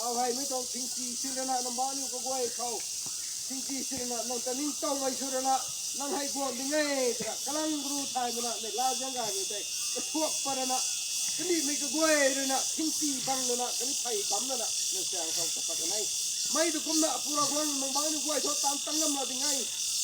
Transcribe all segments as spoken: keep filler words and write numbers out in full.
Tau hei mei tuang thingchi si rana nang bangc niu kaguay khou. Thingchi si rana nang ta ningtowmei sw rana nang hei guang ding e twna kalang ru thay mana nei la ziang gay mei tei. Kathuak pa rana. Kanimei kaguay rana thingchi bang rana kani phey bam rana nang chaeng khou kapat kan e. Mei tu kumna Apu Ravguangc nang bangc niu guay thu tan tang ngam la ding e.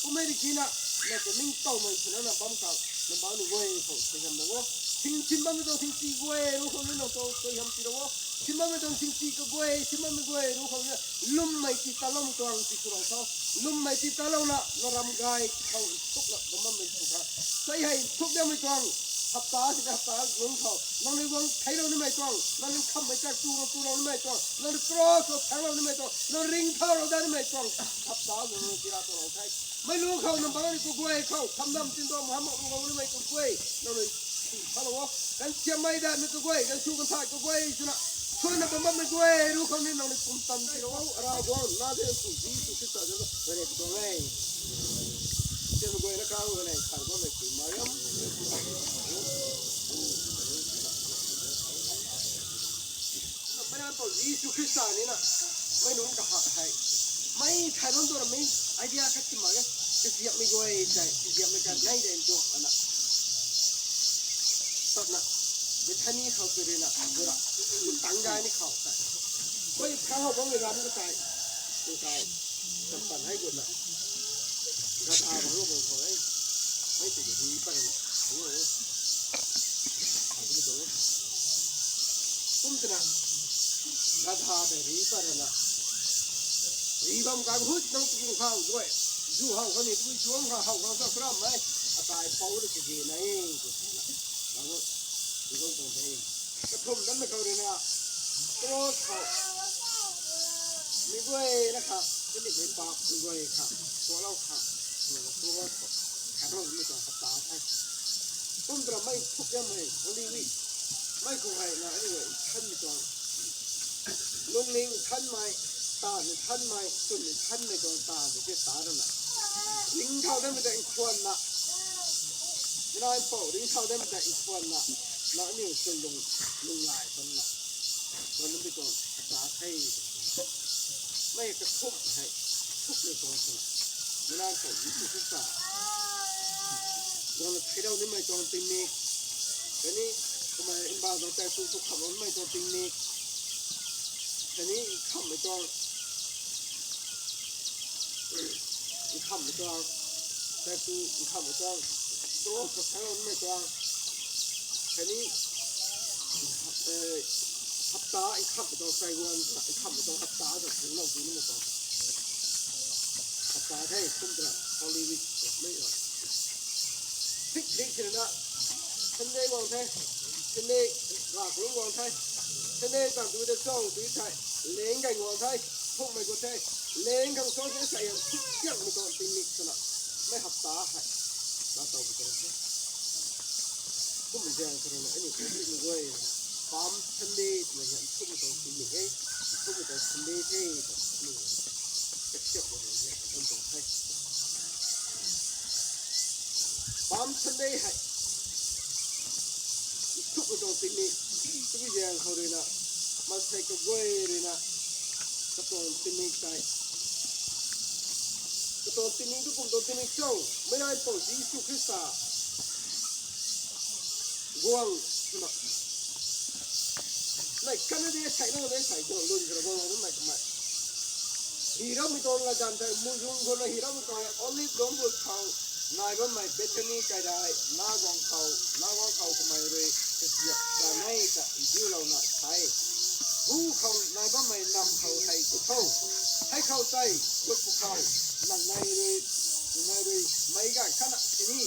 Kummei ri kina nang ta ningtowmei sw rana bam khang nang bangc niu guay khou suaihiam na o. Thing thim bammei tuang thingchi guay ru khou ni nang ta suaihiam pi ra o. Thim bammei tuang thingchi kaguay, thim bammei guay ru khou ni lwmmei ti taloumei tuang ti sw rau tho. Lwmmei ti talouna na ram gay khou nthukna bam bammei sw kha. Sei hei nthuk diammei tuang hapta si hapta lung khou nang ni guang theilou nimei tuang, nang ni khammei chak tu tu rau nimei tuang, nang ni cross khou thanglou nimei tuang, nang ringcthau rau da nimei tuang hapta lung ti ra tu rau the. Mei lu khou nang bangc ni kaguay khou thamdam tindam hamh mak lu nimei kaguay nang ni sw thalou o. Kan siammei datmei kaguay, kan sw kan thay kaguay swna suaina bam bammei guay ru khou ni nang ni pumtan ti rau o. Ravguangc na de pu Jisu Khrista de rei tuang e. Siammei guay na kang kan e thay bammei pui Mariam. Mei na tuang Jisu Khrista ni na mei nunc kahak hei mei thay bam tu ramei idea khat ti mak e. Kaziapmei guay tei kaziapmei kan nei de tuang ana. Tatna Bethany khou tu rina gura tang gay ni khou tei mei thau hou bam ni ram ka tei tu tei champan hei gutna gatha bang lu bang khou e. Mei tei ri pat rana kum twna gatha tei ri pat rana ri bam kan hut nang tuang khang guay zu hou khou ni tui chuang khou hou khang sa kramei akai pou ri kage na e tu twna bang ri bam tuang the. Kathum dammei khou rina cross khou mei guay na kha kanimei paap mei guay kha sualou kha cross khou khanglou mei tuang hapta the. Kum twra mei thuk diammei Holy Week mei khou hei na aniu guay nthanmei tuang lungning nthanmei, taanv nthanmei, chwn nthanmei tuang taanv tei ta rana ringcthau dammei ta nkhwanna, meic nai pou ringcthau dammei ta nkhwanna, na aniu chwn lung lunglai panna bam nunc ti tuang hapta the. Mei kathumh hei thukmei tuang swna meic nai pou Jisu Khrista guangna theilou nimei tuang tingmik, khatni kamei mbaanv tuang tei tu tu khamlou nimei tuang tingmik, khatni nkhamhmei tuang nkhamhmei tuang, tei tu nkhamhmei tuang, cross khou thanglou nimei tuang, khatni hapta nkhamhmei tuang taiwan, nkhamhmei tuang hapta ta thanglou tu nimei tuang hapta the. Kum twna Holy Week mei thik thik thina Sunday guang the, Sunday ravlungc guang the, Sunday tang tu ta cho tu thei leng kai guang the, thukmei gut the, leng khang cho the, sa yan thuk tiangmei tuang tingmik twna mei hapta hei na tow bu tuang the. Kum zaeng khou rana aniu Catholic mei guay rana Palm Sunday twna hian thukmei tuang tingmik e, thukmei tuang Sunday the tw aniu kasiamhlou rana hian kan tuang the. Palm Sunday hei nthukmei tuang tingmik twmei zaeng khou ruina maansei kaguay ruina katuang tingmik tei, katuang tingmik tu kum tuang tingmik cho, meic nai pou Jisu Khrista guang swna nai kana de sei na de sei guang lun kana guang lun nai kamei. Hi rammei tuang ladan tei muzung guna hi rammei tuang olive lungc bul khou nai bammei Bethany kaidai na guang khou, na guang khou kamei rui kasiap danei ta ndiulouna sei, hu khou nai bammei nam khou hei tu tho. Hei khou tei gut pwkhou nang nei rui Nungnai rui meic ganv khatna sini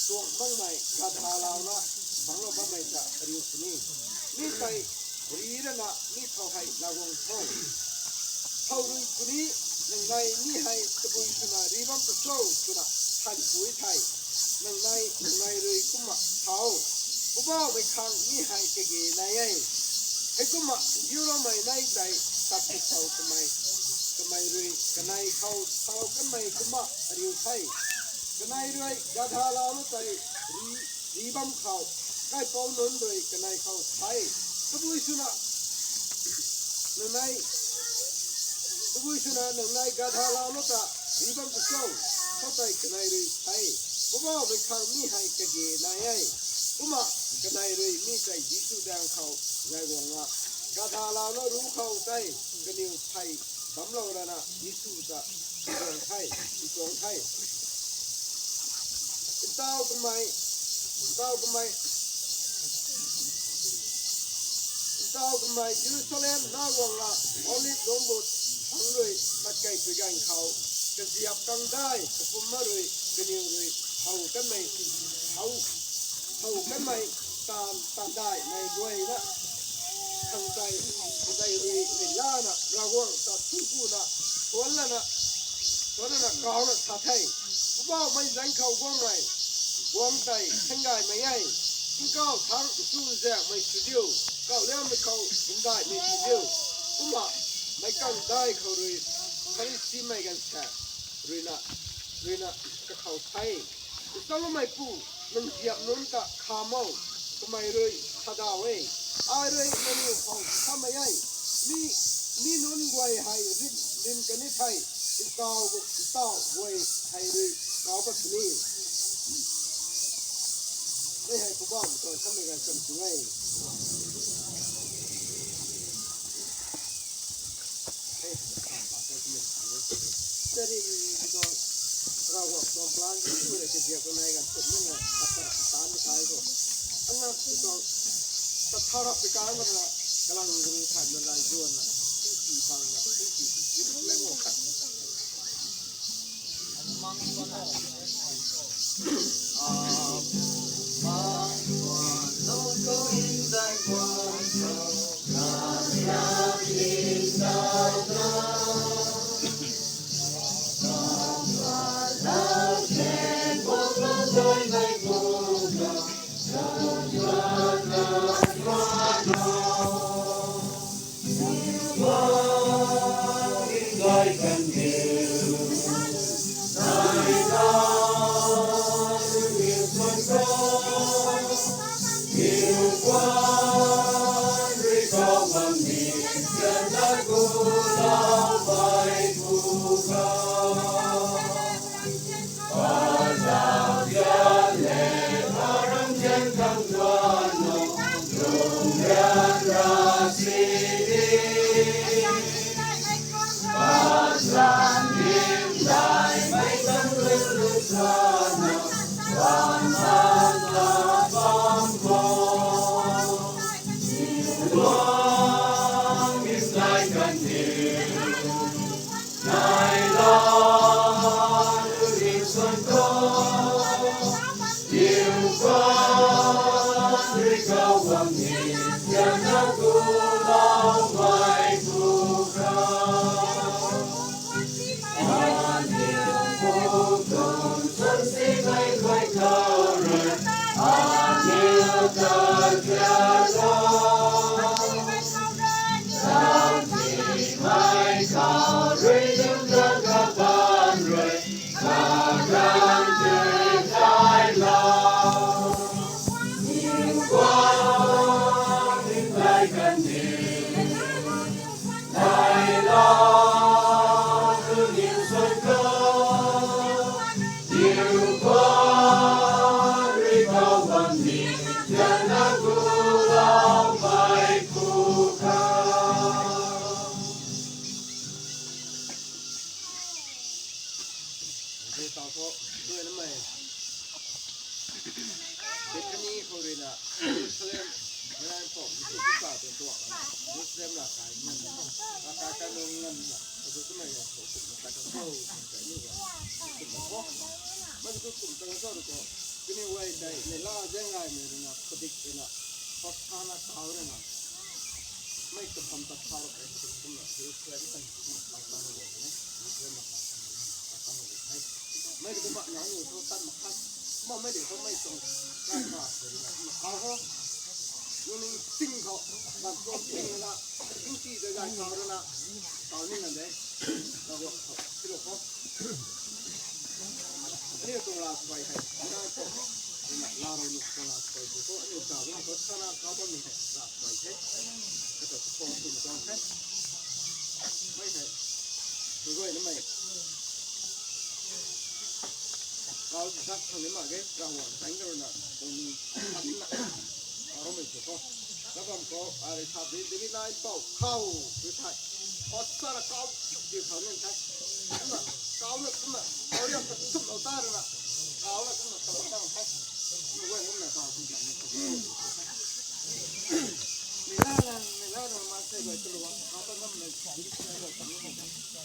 tuang makmei gadha launa bangclou bammei ta riu puni. Mi tei ri rana mi khou hei Ravguangc tho. Khou rui puni, nungnai mi hei tabui swna ri bam tu cho twna thanpui thei, nungnai nungnai rui kumna thau. Poubauhmei khang mi hei kage nai e. Heikumna ndiuloumei nai tei tat tu khou kamei, kamei rui kanei khou thau kanmei kumna ariu the. Kanei rui gadha launa tei ri, ri bam khou, kaipouc nunc rui kanei khou the. Tabui swna nungnai, tabui swna nungnai gadha launa ta ri bam tu cho, khou tei kanei rui the. Poubauhmei khang mi hei kage nai e. Kumna kanei rui mi tei Jisu daeng khou zay guang a, gadha launa ru khou tei kaniw phey bamlou rana Jisu ta tuang the, tuang the. Ntau kamei, ntau kamei, ntau kamei Jerusalem na guang a, Olive lungc but thangc rui tat kei pui ganv khou, kaziap kangdai kapumc ma rui kaniw rui how kanmei, how, how kanmei taanv, taanv daihmei guayna khang tei, kadei rui rui lana Ravguangc ta thunc kuna, thuanc lana, thuanc lana kauna sa the. Poubauhmei zaeng khou guangmei, guang tei thanggaymei e. Tingkauh thangc nchu zaengmei sw diu, kauhliammei khou hymdaihmei sw diu. Kumna meic kangdai khou rui Pharisimei gaanvsaekc ruina, ruina kakhou the. Nchamloumeipu, nang ziap nunc ta kham o, kamei rui sa daw e. Ai rui nangniw khou samei e. Mi, mi nunc guay hei rim, rim kan ni the. Ntau, ntau guay hei rui kau pat puni. Mei hei Poubauhmei tuang samei ganv cham tu e. Tari tuang Ravguangc tuang plan tu na kaziap kanei ganv khut nunc na kapat taanc mei thai khou, angak tuang katharap pi kang na kalang guru than na lai zuan na, tingki pang na, tingki, Jerusalem khou khat. Tau thu, tuainamei Bethany khou ruina Jerusalem, meic nai pam Jisu Khrista tuang duak lana Jerusalem ravkai nganv, ravkai kai nunc nganvna, azu twmei ganv khou kumna tat kan tho, twna kaniw guay kumna Mei tu kum tang sa ko. Kini wai dai ne la jeng rai me na padik na. Hosana kau na. Mei ka tham ta thau ka kum na. Israel kan kum na. Israel na. Mei tu ma na ni to tan ma khat. Ma mei de ko mei tong. Kan ma. Kau ko. Lungning sing khou, ban tuang sing na, sing ti da zai kau rui na, kau ni ngan de, na guak khou, silo khou. Aniu tuang la suai hei, na khou, na la rui nu tuang la suai tu khou, aniu ta bam khou sana kau bam ni hei, la suai the. Kata khou kum tuang the. Mei hei, tu rui na mei. Kau dak thang ni mak ge, Ravguangc tang rui na, tuang ni, kau rui mei tu khou. Kabam khou, a, rui thap di, David nai pau, khou, rui thai. Hosana kau, di khou nin thai. Kumna, kau na, kumna, kau riam ta, tum lou ta rui na. Kau na, kumna, kau ta, thai. Kumna, kumna, kau, kumna, kumna. Ni la la, ni la la, ma sei goi tu lou, kau ta nam na, kau ta nam na.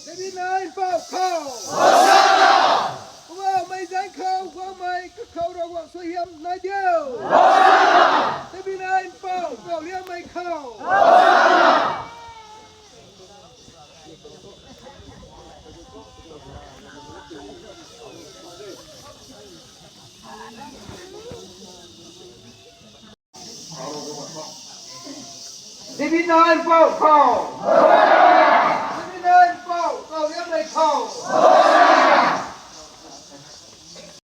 David nai pau khou. Kumna mei zan khou, Guangmei kakhou Ravguangc suaihiam nai diu. David nai pau, kau liangmei khou. David nai pau khou. David nai pau, kau liangmei khou.